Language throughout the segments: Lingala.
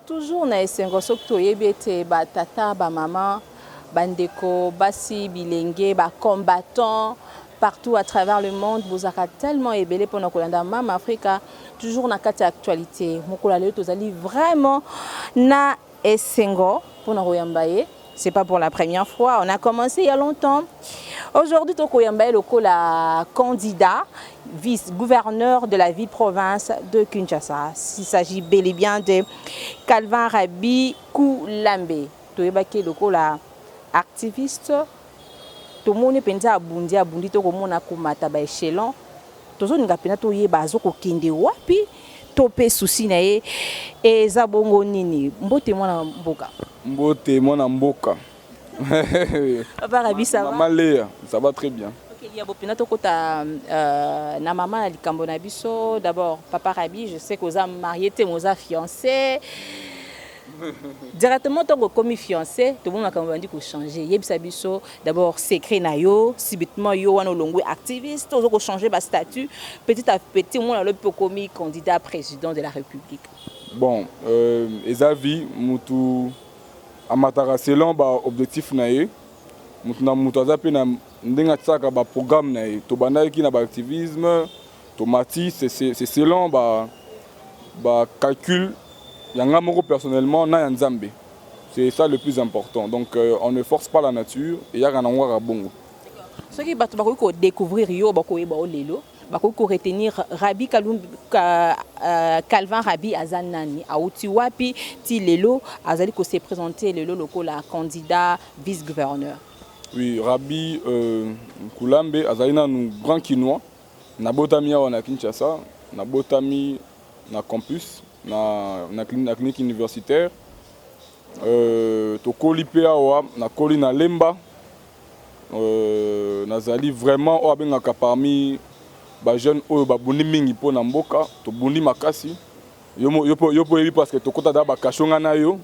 Toujours na esengo soki toyebi ete ba tata, ba mama, ba ndeko basi, bilenge, ba combattants partout à travers le monde bozalaka tellement ebele pona kolanda Mama Africa toujours na kati ya actualité. Mokolo ya lelo tozali vraiment na esengo pona koyamba ye. C'est pas pour la première fois, on a commencé il y a longtemps. Aujourd'hui, tokoyamba ye lokola candidat vice-gouverneur de la ville-province de Kinshasa. Il s'agit bel et bien de Calvin Rabi Koulambe. Toyebaki lokola activiste, tomoni mpenza abundi abundi, tokomona komata ba échelon. Tozolinga mpenza toyeba azokokende wapi to mpe susi na ye eza bongo nini. Mbote mwana mboka. Mbote mwana mboka. Papa Rabi, ça va? Maman Léa, ça va très bien. Ok, Liabo pena tokota na mama na likambo na biso. D'abord, Papa Rabi, je sais que oza marié te, mais oza fiancé. Directement ntango okomi fiancé, tomoni makambo bandi kochanger. Yebisa biso d'abord secret na yo. Subitement yo wana olongwe activiste, oza kochanger bastatut petit à petit, omona alobi mpe okomi candidat président de la République. Bon, eza vie, mutu amataka selon baobjectif na ye. Mutu na mutu aza mpe na ndenge atiaka baprogramme na ye. Tobandaki na baactivisme, tomati, c'est selon bacalcul ya nga moko personnellement na ya Nzambe. C'est ça le plus important. Donc on ne force pas la nature, eyaka nango kaka bongo. Soki bato bakoki kodécouvrir yo, bakoyeba o lelo, bakoki koretenir Rabi Kalumbi, Calvin Rabi aza nani, auti wapi, ti lelo azali kose présenter lelo lokola candidat vice gouverneur? Oui, Rabi Nkulambe azali nanu grand Kinois. Nabotami awa na Kinshasa, nabotami na campus na clinique universitaire. Tokoli mpe awa, nakoli na Lemba. Nazali vraiment oyo abengaka parmi bajeune oyo babundi mingi mpo na mboka. Tobundi makasi, yo mpo oyebi, parce que tokota da bacachot, nga na yo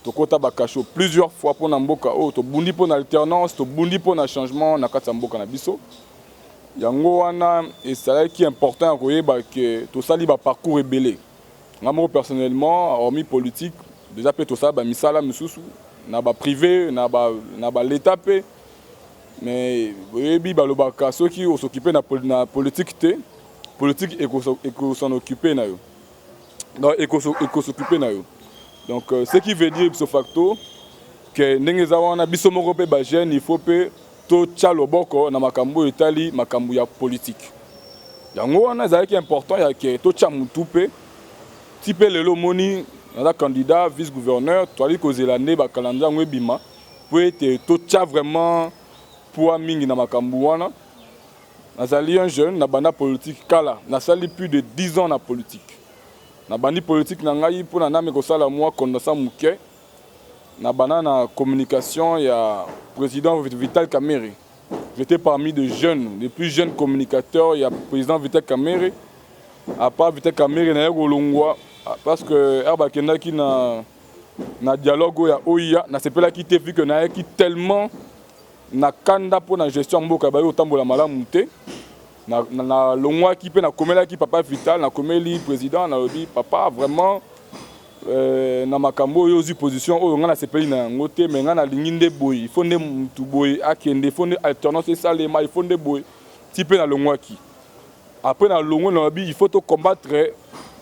tokota bacachot plusieurs fois mpo na mboka oyo. Tobundi mpo na alternance, tobundi mpo na changement na kati ya mboka na biso. Yango wana ezalaki important ya koyeba ke tosali baparcours ebele. Nga moko personnellement, hormis politique, déjà mpe tosala bamisala misusu na baprivé, na baleta mpe. Mais oyebi, balobaka soki os'occupe na politique te, politique ekos'en occupe na yo, donc ekos'occupe na yo. Donc ce qui veut dire ipso facto ke ndenge eza wana, biso moko mpe bajeune, il faut mpe totya loboko na makambo oyo etali makambo ya politique. Yango wana ezalaki important ya ke totya mutu mpe ti mpe lelo omoni naza candidat vice gouverneur. Toali kozela nde bacalendrier yango ebima po ete totya vraiment poids mingi na makambo wana. Nazali un jeune, nabanda politique kala, nasali plus de 10 ans na politique. Nabandi politique na ngai mpona nami kosala mwa condensat moke. Nabanda na communication ya président Vital Kamerhe. J'étais parmi des jeunes, les plus jeunes communicateurs ya président Vital Kamerhe. À part Vital Kamerhe, naye kolongwa parce que ere bakendaki na dialogue oyo ya oya, nasepelaki te vu que nayaki tellement na kanda mpo na gestion ya mboka bayi kotambola malamu te. Nalongwaki mpe nakomelaki papa Vital, nakomeli président, nalobi: "Papa, vraiment, na makambo oyo ozwi position oyo, ngai nasepeli na yango te, mais ngai nalingi nde boye, il faut nde mutu boye akende, il faut nde alternance esalema, il faut nde boye." Ti mpe nalongwaki. Après nalongwe, nalobi il faut tocombattre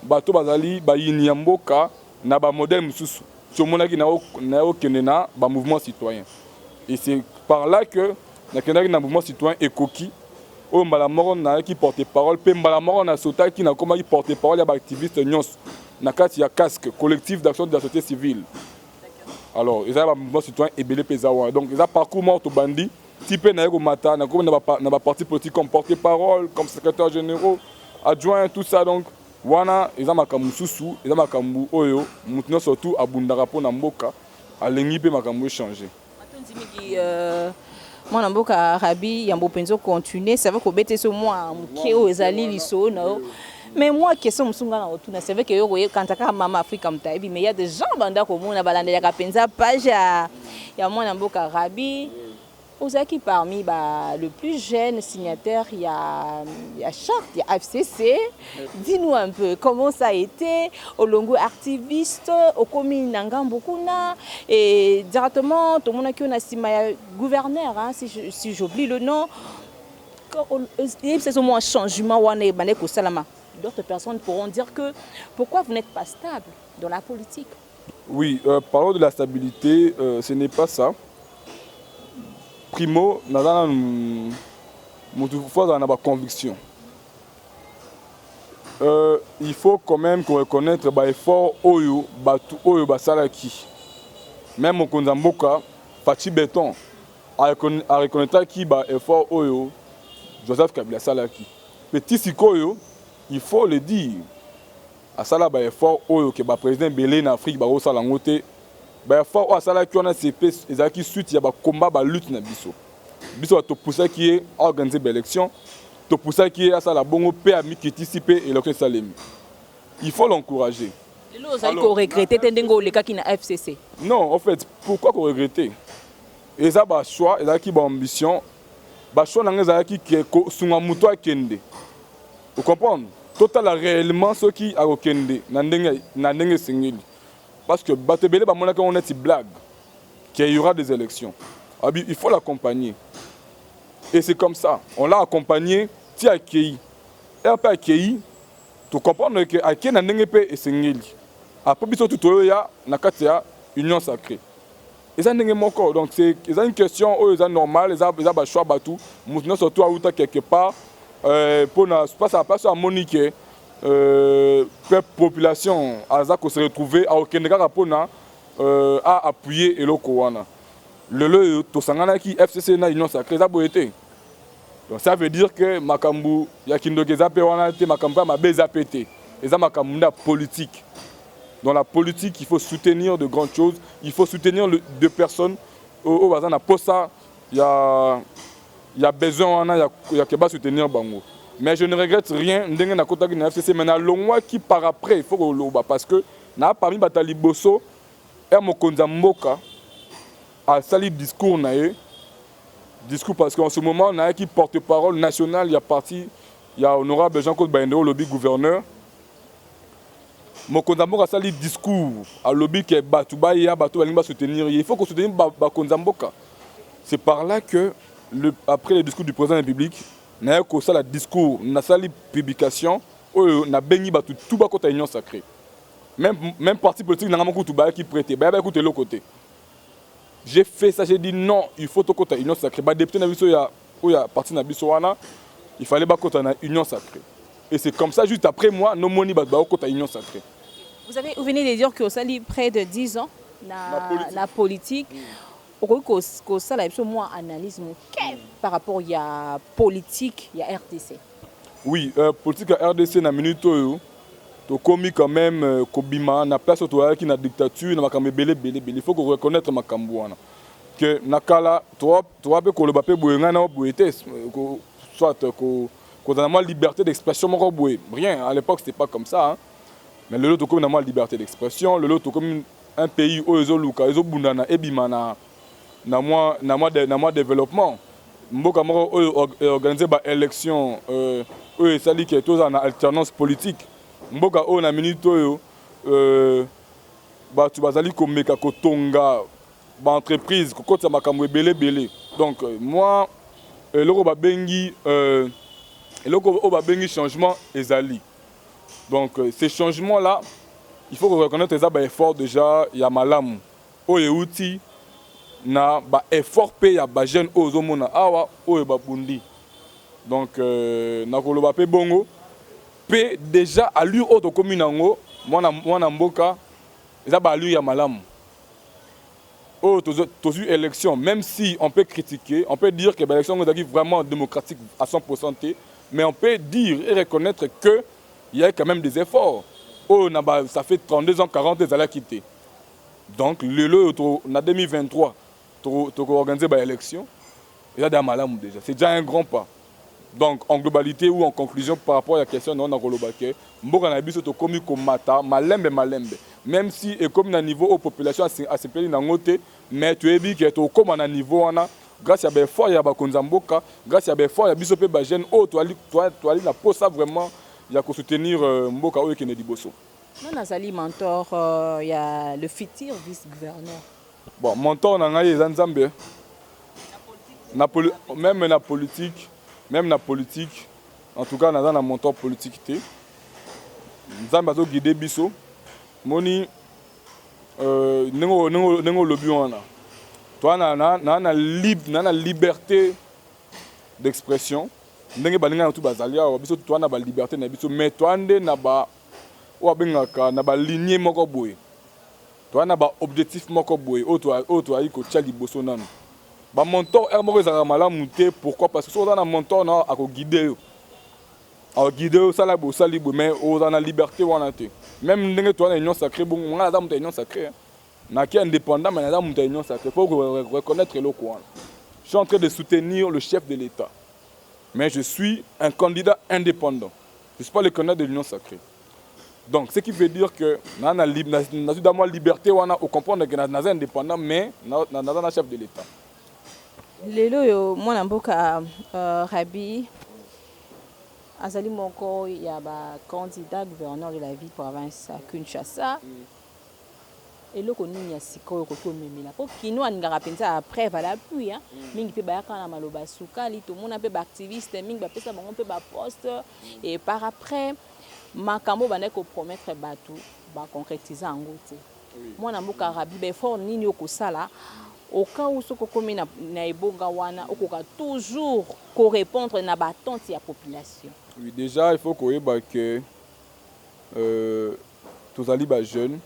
bato bazali bayini ya mboka na bamodèle mosusu. Si omonaki naokende na bamouvement citoyen, et c'est par là que nakendaki na mouvement citoyen Ekoki, oyo mbala moko nayaki porte parole mpe mbala moko nasotaki, nakomaki porte parole ya baactiviste nyonso na kati ya Casque, Collectif d'action de la société civile. Alors eza bamouvement citoyen ebele mpe eza wana. Donc eza parcours moko tobandi ti mpe naye komata, nakomi na baparti politique comme porte parole, comme secrétaire généraux adjoint, tout ça. Donc wana eza makambo mosusu, eza makambo oyo motu nyonso tu abundaka mpo na mboka alingi mpe makambo echanger. Matondi mingi, mwana mboka Rabi. Yambo mpenza ocontinue, c'est vrai kobeta so mwa moke oyo ezali lisolo na yo, mais moi, question mosusu nga na kotuna, c'est vrai ke yo koyekanta kaka Mama Afrika moto ayebi, mais y a des gens banda komona balandelaka mpenza page ya mwana mboka Rabi. Ozalaki parmi ba le plus jeune signataire ya charte ya FCC. Dis-nous un peu comment ça a été. Olongwe activiste, okomi na ngambo kuna et directement tomonaki yo na nsima ya gouverneur, hein, si j'oublie le nom. Yebisa mwa changement wana ebandaki kosalama. D'autres personnes pourront dire que pourquoi vous n'êtes pas stable dans la politique? Oui, parlons de la stabilité, ce n'est pas ça. Primo, naza nanu motu, faut azala na baconviction. Il faut quand même koreconnaître baeffort oyo bato oyo basalaki. Même mokonzi ya mboka Fatshi Béton areconnaîtraki baeffort oyo Joseph Kabila asalaki. Mpe ti sikoyo, il faut le dire, asala baeffort oyo ke baprésident ebele na Afrique bakosala yango te. Baeffort oyo asalaki wana, cp ezalaki suite ya bakomba, balutte na biso. Biso bato topusaki ye aorganiser baélection, topusaki ye asala bongo, mpe amikitisi, mpe élection esalemi. Il faut l'encourager. Lelo ozali koregretter te ndenge olekaki na FCC? Non, en fait, pourquoi koregretter? Eza bachoix, ezalaki baambition. Bachoix na ngai ezalaki ke kosunga moto akende, ocomprendre, totala réellement soki akokende na ndenge esengeli, parce que bato ebele bamonaki yango neti blague qu'il y aura des élections. Abi, il faut l'accompagner et c'est comme ça on l'a accompagné ti akei. E mpe akei, tocomprendre ke akei na ndenge mpe esengeli. Après, biso tu toyoya na kati ya Union sacrée, eza ndenge moko. Donc c'est eza une question oyo eza normale, eza bachoix. Bato, moto nyonso to auta quelque part mpona place oyo amoni ke mpe population aza kose retrouver, akokende kaka mpona aappuyer eloko wana. Lelo oyo tosanganaki FCC na Union sacrée, eza boye te? Donc ça veut dire que makambo ya kindoki eza mpe wana te, makambo ya mabe eza mpe te, eza makambo nde ya politique. Dans la politique, il faut soutenir de grandes choses, il faut soutenir deux personnes oyo baza na posa ya besoin wana ya ke basoutenir bango. Mais je ne regrette rien ndenge nakotaki na FCC, mais nalongwaki par après, il faut koloba, parce que na parmi bato ya liboso ya mokonzi ya mboka asali discours na ye, discours, parce qu'en ce moment nayaki porte-parole national ya parti ya honorable Jean-Claude Bayende, olobi gouverneur. Mokonzi ya mboka asali discours, alobi ke bato baya, bato balingi basoutenir ye, il faut kosoutenir bakonzi ya mboka. C'est par là que après le discours du président de la République, naye kosala discours, nasali publication oyo nabengi bato tu bakota Union sacrée. Même parti politique nanga moko kutu bayaki prêté, baya kutu eloko te. J'ai fait ça, j'ai dit non, il faut tokota Union sacrée. Badéputé na biso ya oyo ya parti na biso wana, il fallait bakota na Union sacrée. Et c'est comme ça, juste après moi, nomoni bato bakokota Union sacrée. Vous venez de dire que osali près de 10 ans Na politique. Na politique. Okoki kosala biso mwa analyse moke par rapport ya politique ya RDC? Oui, politique ya RDC na minute oyo, tokomi quand même kobima na place oyo toyaki na dictature, na makambo ebele ebele ebele. Il faut koreconnaître makambo wana ke na kala toa mpe koloba mpe boye, ngai na boye te, soit kozala mwa liberté d'expression moko boye, rien. À l'époque, c'était pas comme ça, hein. Mais lelo tokomi na mwa liberté d'expression. Lelo tokomi un pays oyo ezoluka, ezobundana, ebima na mwa développement. Mboka moko oyo organise baélection oyo esali ke tozala na alternance politique. Mboka oyo na minute oyo bato bazali komeka kotonga baentreprise, kokotisa makambo ebele ebele. Donc moi, eloko oyo babengi changement ezali. Donc ces changements là, il faut reconnaître, eza baeffort déjà ya malamu oyo euti na baeffort mpe ya bajeune oyo ozomona awa, oyo babundi. Donc nakoloba mpe bongo mpe déjà allure oyo tokómi nango, mwana mboka, eza baallure ya malamu oyo tozwi élection. Même si on peut critiquer, on peut dire que baélection oyo ezalaki vraiment démocratique à 100 te, mais on peut dire et reconnaître que il y a quand même des efforts oyo na ba, ça fait 32 ans, 40 ezalaki te. Donc lelo oyo na 2023 tokoorganiser baélection, eza déjà malamu déjà, c'est déjà un grand pas. Donc en globalité ou en conclusion par rapport à la question na nakoloba ke mboka na biso tokomi komata malembe malembe, même si ekomi na niveau oyo population asepeli nango te, mais toyebi ke tokóma na niveau wana. Grâce ya baeffort ya bakonzi ya mboka, grâce ya baeffort ya biso mpe bajeune oyo toali na posa vraiment ya kosoutenir mboka oyo ekende liboso. Nani azali mentor ya le futur vice gouverneur? Bon, mentor na ngai eza Nzambe. Même na politique, même na politique, en tout cas naza na mentor politique te. Nzambe azoguide biso. Moni ndenge olobi wana, toa na liberté d'expression ndenge baninga na tu bazali awa. Biso toa na baliberté na biso, mais toa nde na ba oyo abengaka na baligne moko boye, toa na baobjectif moko boye oyo toyali kotia liboso. Nanu bamentor ere moko ezalaka malamu te. Pourquoi? Parce que soki oza na mentor na akoguide yo, akoguide yo, osala boye, osali boye, mais oza na liberté wana te. Même ndenge toza na Union sacrée bongo, ngai naza moto ya Union sacrée, naki indépendant, mais naza moto ya Union sacrée. Faut reconnaître eloko wana. Je suis en train de soutenir le chef de l'État, mais je suis un candidat indépendant, je suis pas le candidat de l'Union sacrée. Donc ce qui veut dire que nazwi da mwa liberté wana, ocomprendre que naza indépendant, mais naza na chef de l'État. Lelo oyo, mwana mboka Rabi azali moko ya bacandidat gouverneur de la ville province ya Kinshasa. Eloko nini ya sika oyo okoki omemela? Mpo kino alingaka mpenza après vala pluie mingi mpe bayaka na maloba sukali. Tomona mpe baactiviste mingi bapesa bango mpe baposte et par après makambo bandaki kopromettre bato, baconcrétise yango te. Mwana mboka Rabi, baeffort nini okosala au cas où soki okomi na ebonga wana, okoka toujours korépondre na baattente ya population? Oui, déjà il faut koyeba ke tozali bajeune,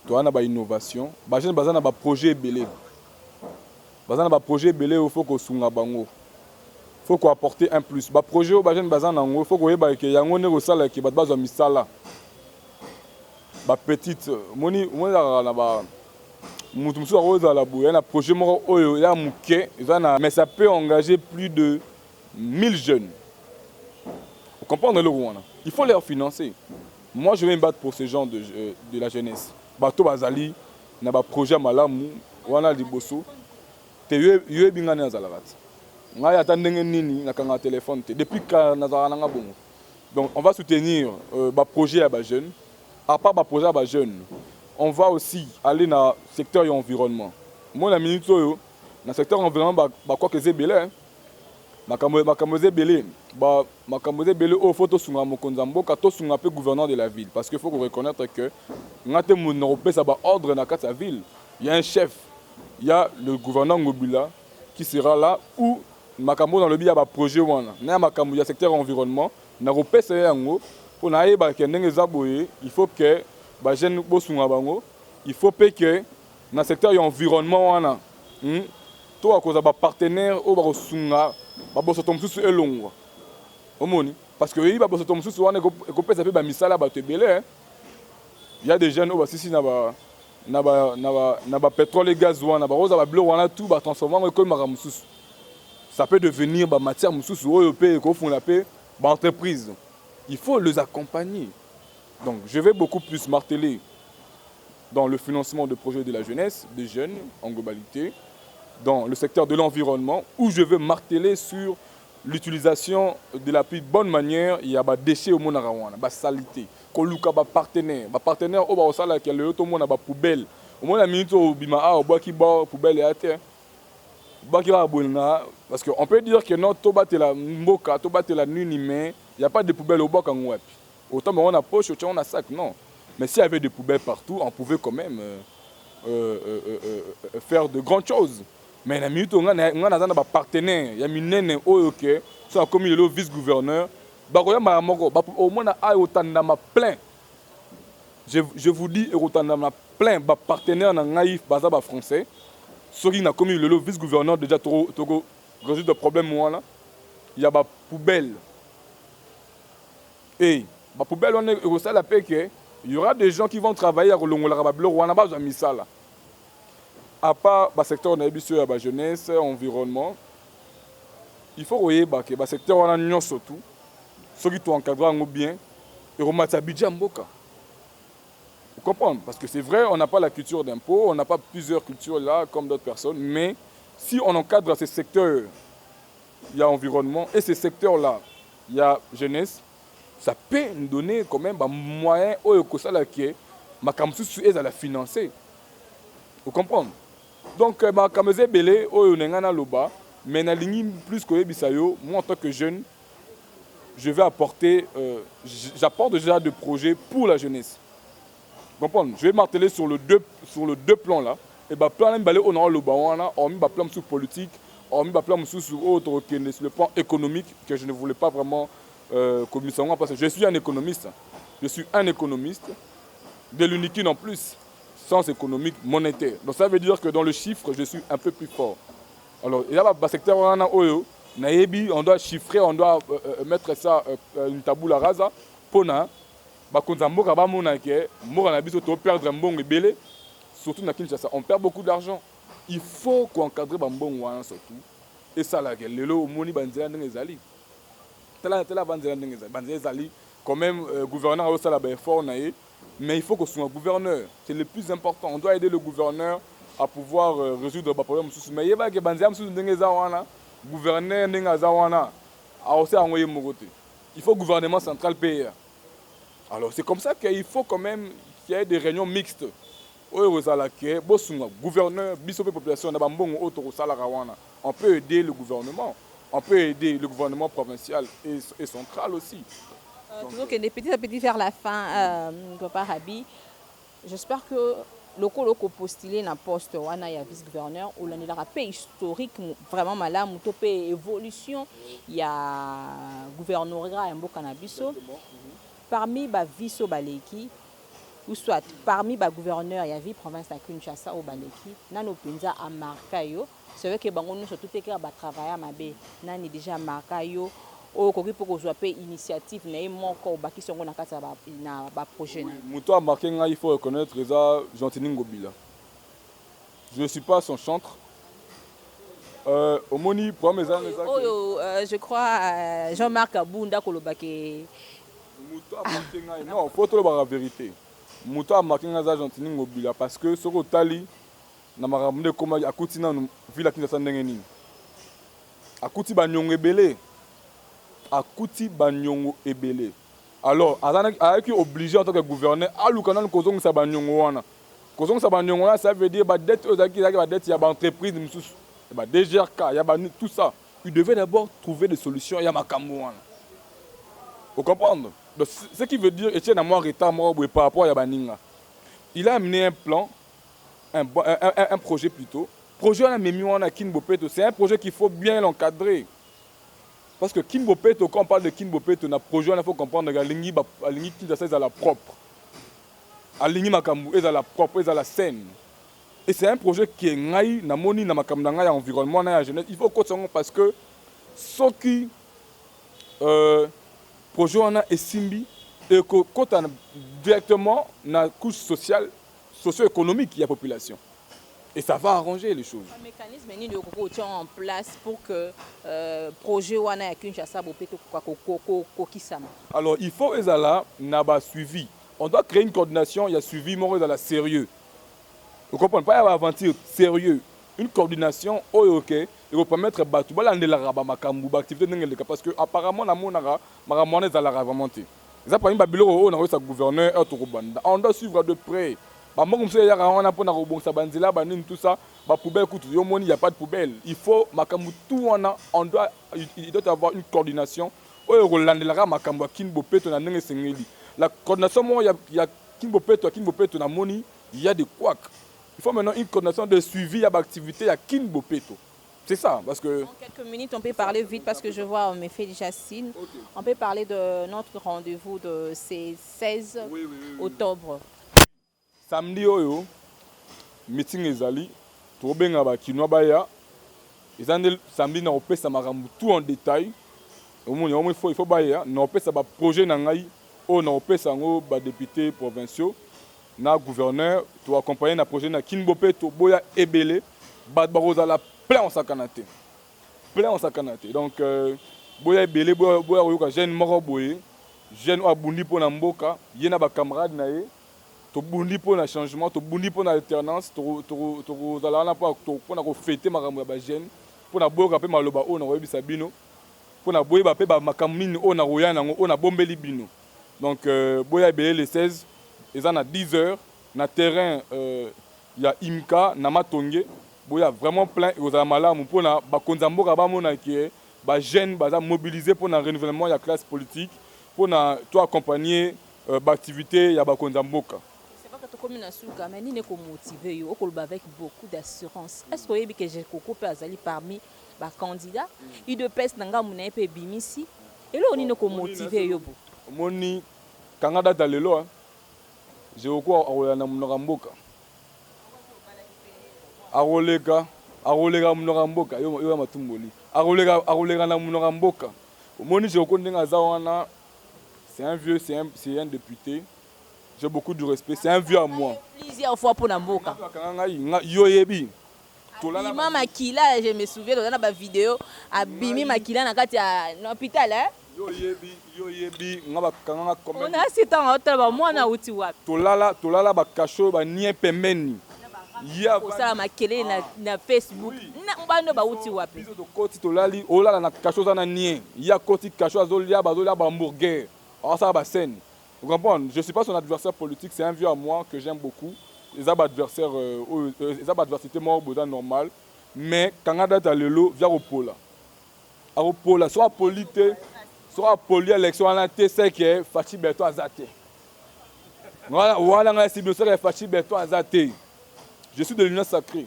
toza na bainnovation. Bajeune baza na baprojet ebele, baza na baprojet ebele oyo faut kosunga bango, faut koapporter un plus. Baprojet oyo bajeune baza nango, faut koyeba ke yango nde kosala ke bato bazwa misala. Bapetite moni moni ezalaka na ba mutu mosusu akozala boye na projet moko oyo ya moke eza na, mais ça peut engager plus de 1000 jeunes. Vous comprendre eloko wana, il faut leur financer. Moi, je vais me battre pour ces gens de la jeunesse, bato bazali na baprojet ya malamu wana. Liboso te, yo yebi ngai nde nazalaka te. Ngai ata ndenge nini nakangaka telefone te depuis kala, nazalaka nanga bongo. Donc on va soutenir baprojet ya bajeune. À part baprojet ya bajeune, on va aussi aller na secteur ya environnement. Moi, na minute oyo, na secteur environnement, bakwaka eza ebele, makambo eza ebele, makambo eza ebele oyo faut tosunga mokonzi ya mboka, tosunga mpe gouverneur de la ville, parce que faut reconnaître que nga te moto na kopesa baordre na kati ya ville. Il y a un chef, il y a le gouverneur Ngobila qui sera là où makambo oyo nalobi ya baprojet wana na ya makambo ya secteur environnement, nakopesa ye yango mpo nayeba ke ndenge eza boye, il faut ke bajeune bosunga bango. Il faut mpe ke na secteur ya environnement wana, to bakozala bapartenaire oyo bakosunga babosoto mosusu elongwa. Omoni, parce que oyebi babosoto mosusu wana ekopesa mpe bamisala ya bato ebele. Ya des jeunes oyo basisi na bapétrole et gaz wana, bakozala babiloko wana tout, batransforme yango, ekomi makambo mosusu. Ça peut devenir bamatière mosusu oyo mpe ekofungola mpe baentreprise. Il faut les accompagner. Donc je vais beaucoup plus marteler dans le financement de projets de la jeunesse, des jeunes en globalité, dans le secteur de l'environnement, où je veux marteler sur l'utilisation de la plus bonne manière. Il y a des déchets au monde, ba salité, koluka ba partenaire, ba partenaire oyo bakosalaka lelo tomona ba poubelle. Omona minute oyo obima awa, obwaki ba poubelle ya te, obwaki kaka boye na, parce que on peut dire que non, tobatela mboka, tobatela nini, mais il y a pas de poubelle. Obwaka yango wapi? Autant bango na poche, otia yango na sac? Non. Mais s'il y avait des poubelles partout, on pouvait quand même faire de grandes choses. Mais na minute oyo, nga naza na bapartenaire ya minene oyo ke so akomi lelo vice gouverneur, bakoyambaka moko, omona ayo otandama plein. Je vous dis, ekotandama plein. Bapartenaire na ngai baza bafrançais. Soki nakomi lelo vice gouverneur, déjà toko résoudre problème wana ya bapoubelle. E bapoubelle wana ekosala mpe ke il y aura des gens qui vont travailler ya kolongolaka babiloko wana, bazwa misala. À part basecteur na yebi biso ya bajeunesse, environnement, il faut koyeba ke basecteur wana nyonso tu, soki toencadre yango bien, ekomatisa budget ya mboka. Vous comprenez? Parce que c'est vrai, on n'a pas la culture d'impôt, on n'a pas plusieurs cultures là comme d'autres personnes, mais Si on encadre ce secteur, il y a environnement, et ce secteur-là, il y a jeunesse, ça peut nous donner quand même bamoyen oyo kosala ke makambo mosusu ezala financé. Vous comprendre? Donc makambo eza ebele oyo na ngai naloba, mais nalingi plus koyebisa yo, moi, en tant que jeune, je vais apporter, j'apporte déjà des projets pour la jeunesse. Comprendre? Je vais marteler sur le deux plans là. Et ba plan mibale oyo naoloba wana, hormis ba plan mosusu politique, hormis ba plan mosusu oyo tokokende sur le plan économique, que je ne voulais pas vraiment komisa yango, parce que je suis un économiste. Je suis un économiste de l'UNIKIN en plus, sciences économiques monétaires. Donc ça veut dire que dans le chiffre, je suis un peu plus fort. Alors il y a ba secteur wana oyo nayebi, on doit chiffrer, on doit mettre ça une tabula rasa mpona bakonzi ya mboka bamona ke mboka na biso toperdre mbongo ebele, surtout na Kinshasa, on perd beaucoup d'argent. Il faut koencadrer bambongo wana, surtout esalaka lelo omoni banzela ndenge ezali. Tala, tala banzela ndenge ezali, banzela ezali quand même. Gouverneur azosala baeffort na ye, mais il faut kosunga gouverneur, c'est le plus important. On doit aider le gouverneur à pouvoir résoudre baproblème mosusu, mais yebake banzela mosusu ndenge eza wana, gouverneur ndenge aza wana akosala yango ye moko te. Il faut gouvernement central mpe ya. Alors c'est comme ça qu'il faut quand même qu'il y ait des réunions mixtes oyo kozala ke bosunga gouverneur, biso mpe population na bambongo oyo tokosalaka wana. On peut aider le gouvernement, on peut aider le gouvernement provincial et central aussi. Tozokende petit à petit vers la fin, papa Rabi. J'espère que lokolo okopostule na poste wana ya vice gouverneur, olandelaka mpe historique vraiment malamu to mpe évolution ya gouvernorat ya mboka na biso. Parmi bavice oyo baleki, ou soit parmi bagouverneur ya ville province ya Kinshasa oyo baleki, nano mpenza amarka yo? C'est vrai que bango nyonso totekaka batravailla mabe. Nani déjà amarka yo, oyo okoki mpe kozwa mpe initiative na ye moko, obakisi yango na kati ya na baprojet na yo? Moto amarqué ngai, il faut reconnaître, eza Gentiny Ngobila. Je ne suis pas son chantre. Omoni problème eza eza Oyo je crois Jean-Marc Abunda kolobaki. Moto amarqué ngai, non, faut tolobaka vérité, moto amarqué ngai eza Gentiny Ngobila, parce que soki otali na makambo nde ekomaki, akuti nanu ville ya Kinshasa ndenge nini, akuti baniongo ebele, akuti baniongo ebele. Alors azalaki obligé en tant que gouverneur aluka nanu kozongisa baniongo wana. Kozongisa baniongo wana, ça veut dire badette oyo ezalaki badette ya baentreprise mosusu, ya ba DGRK, ya ba tout ça. Il devait d'abord trouver des solutions ya makambo wana. Ocomprendre? Donc ce qui veut dire etie na mwa retard moko boye par rapport ya baninga. Il a amené un plan, un projet plutôt. Projet wana memi wana, Kin Bopeto, c'est un projet qu'il faut bien l'encadrer, parce que Kin Bopeto, quand on parle de Kin Bopeto na projet wana, il faut comprendre que alingi Kinshasa ezala propre, alingi makambo ezala propre, ezala saine. Et c'est un projet qui est, ngai namoni na makambo na ngai ya environnement na ya jeunesse, il faut kotisa yango, parce que soki projet wana esimbi, ekokota directement na couche sociale, socio-économique ya population, et ça va arranger les choses. Un mécanisme nini okoki kotia en place pour que projet wana ya Kinshasa Bopeto kokokisama? Alors il faut ezala na basuivi. On doit créer une coordination ya suivi moko ezala sérieux. Vous comprenez pas, ya baaventure sérieux, une coordination oyo ke ekopermettre bato balandelaka bamakambo, baactivité ndenge eleka, parce que apparemment namonaka makambo wana ezalaka vraiment te. Eza parmi babiloko oyo nakoyesa gouverneur oyo tokobanda. On doit suivre de près bambongo mosusu eyaka wana mpona kobongisa banzela, banini, tout ça, bapoubelle kutu yo moni, y a pas de poubelle. Il faut makambo tout wana, on doit il doit avoir une coordination oyo ekolandelaka makambo ya Kin Bopeto na ndenge esengeli. La coordination moko ya Kin Bopeto, ya Kin Bopeto, namoni il y a des couacs. Il faut maintenant une coordination de suivi ya baactivité ya Kin Bopeto. C'est ça, parce que En quelques minutes, on peut parler vite parce que je vois, on me fait déjà signe. On peut parler de notre rendez-vous de ces 16 octobre. Samedi oyo, meeting ezali, tokobenga bakinois baya. Eza nde samedi na kopesa makambo tout en détail. Omoni yango, il faut baya na kopesa baprojet na ngai oyo na kopesa yango badéputé provinciaux na gouverneur. Toaccompagne na projet na Kin Bopeto. Boya ebele, bato bakozala plein, osakana te, plein osakana te. Donc boya ebele, boya koyoka jeune moko boye, jeune oyo abundi mpo na mboka, ye na bacamarade na ye. Tobundi mpo na changement, tobundi mpo na alternance, tokozala wana mpo na kofete makambo ya bajeune, mpo na boyoka mpe maloba oyo nakoyebisa bino, mpo na boyeba mpe bamakambo nini oyo nakoya nango, oyo nabombeli bino. Donc boya ebele le 16, eza na 10 heures na terrain ya IMCA na Matonge. Boya vraiment plein, ekozala malamu mpo na bakonzi ya mboka bamona ke bajeune baza mobilisé mpo na renouvellement ya classe politique, mpo na to accompagner baactivité ya bakonzi ya mboka. C'est vrai que tokomi na suka, mais nini ekomotive yo okoloba avec beaucoup d'assurance? Est ce que oyebi ke Jekoko mpe azali parmi bacandidat UDPS na ngambu na ye mpe ebimisi eloko nini ekomotive yo bo? Omoni, kanga data lelo, Jekoko akolela na monoko ya mboka, akoleka, akoleka monoko ya mboka. Yo ya matumboli, akoleka, akoleka na monoko ya mboka. Omoni Jekoko ndenge aza wana, c'est un vieux, c'est un député, j'ai beaucoup de respect, c'est un vieux à moi. Plusieurs fois mpona mboka. Akanga ngai, yo yebi. Abima makila, je me souviens, toza na bavideo, abimi makila na kati ya na hôpital, eh? Yo yebi, yo yebi nga bakanganga combien? Ona si ntango otala bamwana auti wapi. Tolala, tolala bakasho banie pembeni. Kosala makelele na Facebook, bano bauti wapi? Biso tokoti, tolali, olala na kasho, oza na nie, ye akoti kasho, azolia, bazolia bahamburger, asala bascène. Vous comprenez? Je suis pas son adversaire politique, c'est un vieux à moi que j'aime beaucoup. Eza baadversaire oyo, eza baadversité moko boza normal, mais kanga data lelo, via kopola, akopola. Soki apoli te, soki apoli élection wana te, c'est que Fatshi Béton aza te wana. Ngai esi bino, c'est que Fatshi Béton aza te. Je suis de l'Union sacrée,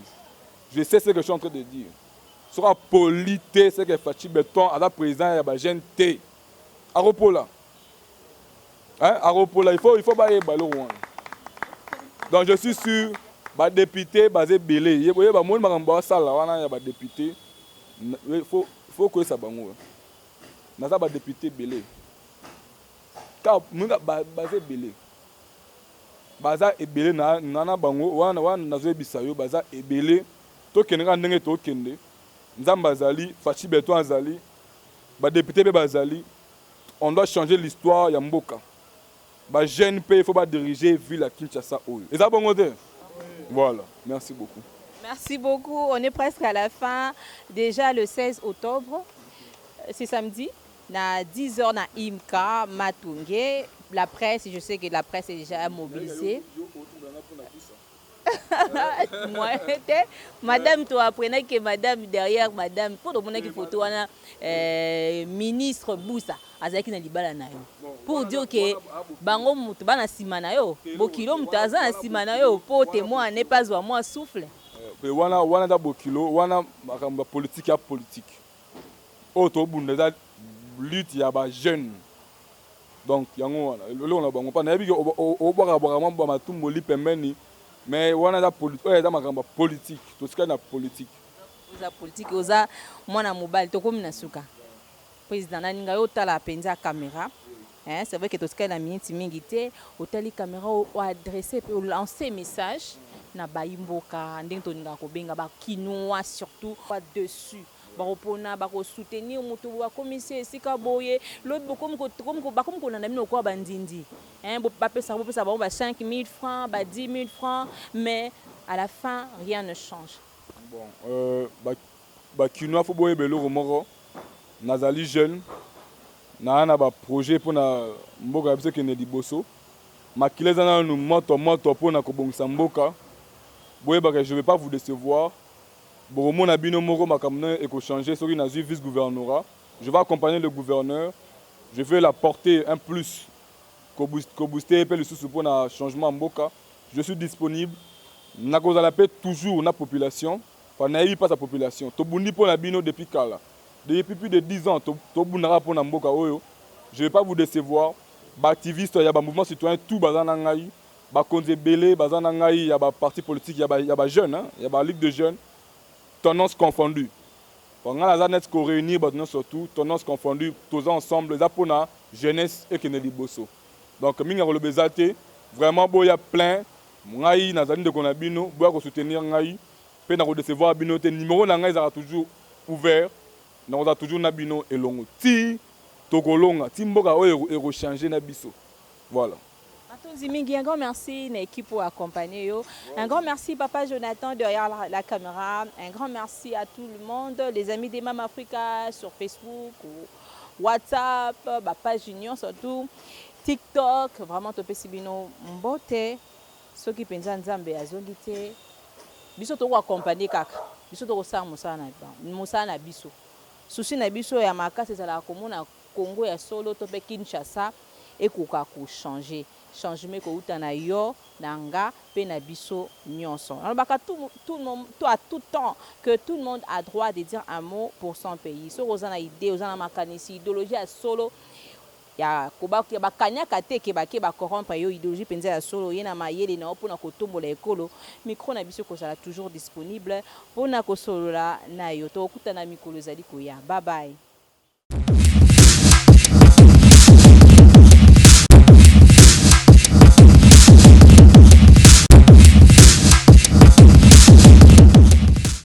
je sais ce que je suis en train de dire. Soki apoli te, c'est que Fatshi Béton aza président ya bajeune te. Akopola, hein, akopola. Il faut bayeba eloko wana. Donc je suis sûr, badéputé baza ebele, oyeba moni makambo basala wana ya badéputé, faut koyesa bango naza badéputé ebele. Kaka baza ebele, baza ebele na bango wana. Wana nazoyebisa yo, baza ebele. Tokende kaka ndenge tokende. Nzambe azali, Fatshi Béton azali, badéputé mpe bazali. On doit changer l'histoire ya mboka. Bajeune mpe, il faut badiriger ville ya Kinshasa oyo eza bongo te. Voilà, merci beaucoup. Merci beaucoup. On est presque à la fin. Déjà le 16 octobre, c'est samedi, à 10h na IMK Matunge. La presse, je sais que la presse est déjà mobilisée. Moi, madame, toi, apprenez que madame, derrière madame, pour demander qu'il photo, ministre Boussa, azalaki na libala na yo, pour dire que bango moto bana nsima na yo, bokilo moto aza na nsima na yo mpo te mwana ne pas zwa mwa souffle. Wana wana eza bokilo wana, makambo ya politike, ya politike oyo tobunda eza lutte ya bajeune. Donc yango wana eloko na bango mpa nayebi ke obwaka bwaka mwa bamatumboli pembeni, mais wana eza oyo eza makambo ya politike, totikali na politike. Oza politike, oza mwana mobali. Tokomi na suka, président. Naninga yo otala mpenza caméra. Hein, c'est vrai que totikali na miniti mingi te. Otali caméra, oadresse mpe olance message na bayi mboka, ndenge tolingaka kobenga bakinois, surtout dessus bakopona, bakosoutenir moto bakomisi esika boye. Lobi bakomi kolanda bino lokola bandindi, bapesa, bopesa bango ba 5 000 francs, ba 10 000 francs, mais à la fin rien ne change. Bon, bakinois, faut boyeba eloko moko: nazali jeune, naa na baprojet mpona mboka ya biso ekende liboso. Makila eza nanu moto moto mpona kobongisa mboka. Boyebaka, je vais pas vous décevoir. Bokomona bino moko makambo ndenge ekochange soki nazwi vice gouvernorat. Je vais accompagner le gouverneur, je vais l'apporter un plus, kobooste mpe lisusu mpona changement ya mboka. Je suis disponible, nakozala mpe toujours na population. Fa nayebi mpasi ya population. Tobundi mpo na bino depuis kala, depuis plus de 10 ans tobundaka mpo na mboka oyo. Je vais pas vous décevoir. Baactiviste ya bamouvement citoyen tout baza na ngai, bakonzi ebele baza na ngai ya baparti politique, ya bajeune, ya baligue de jeunes, tendance confondue. Ngai naza neti koréunir bato nyonso, tout tendance confondue, toza ensemble, eza mpona jeunesse ekende liboso. Donc mingi ya koloba eza te. Vraiment, boya plein. Ngai nazali ndeko na bino, boya kosoutenir ngai mpe na kodecevoir bino te. Numéro na ngai ezalaka toujours ouvert, nakozala toujours na bino elongo ti tokolonga, ti mboka oyo ekochange na biso. Voilà. Matondi mingi, un grand merci na équipe pour accompagner yo. Un grand merci papa Jonathan derrière la caméra. Un grand merci à tout le monde, les amis des Mama Africa sur Facebook ou WhatsApp, ba page union surtout TikTok, vraiment topesi bino mbote. Soki penza Nzambe azongi te, biso toko accompagner kaka. Biso tokosala mosala na mosala na biso. Souci na biso ya makasi ezalaka komona Congo ya solo to pe Kinshasa ekoka ko changer. Changement ekowuta na yo, na nga pe na biso nionso. Nalobaka tout, tout, à tout temps que tout le monde a droit de dire un mot pour son pays. Soki oza na idee, oza na makanisi, ideologie ya solo ya koba ya bakaniaka te ke bake ba corrompre yo, ideologie penza ya solo, oye na mayele na yo pona kotombola ekolo, micro na biso ekozala toujours disponible pona kosolola na yo. Tokokutana mikolo ezali koya. Bye bye.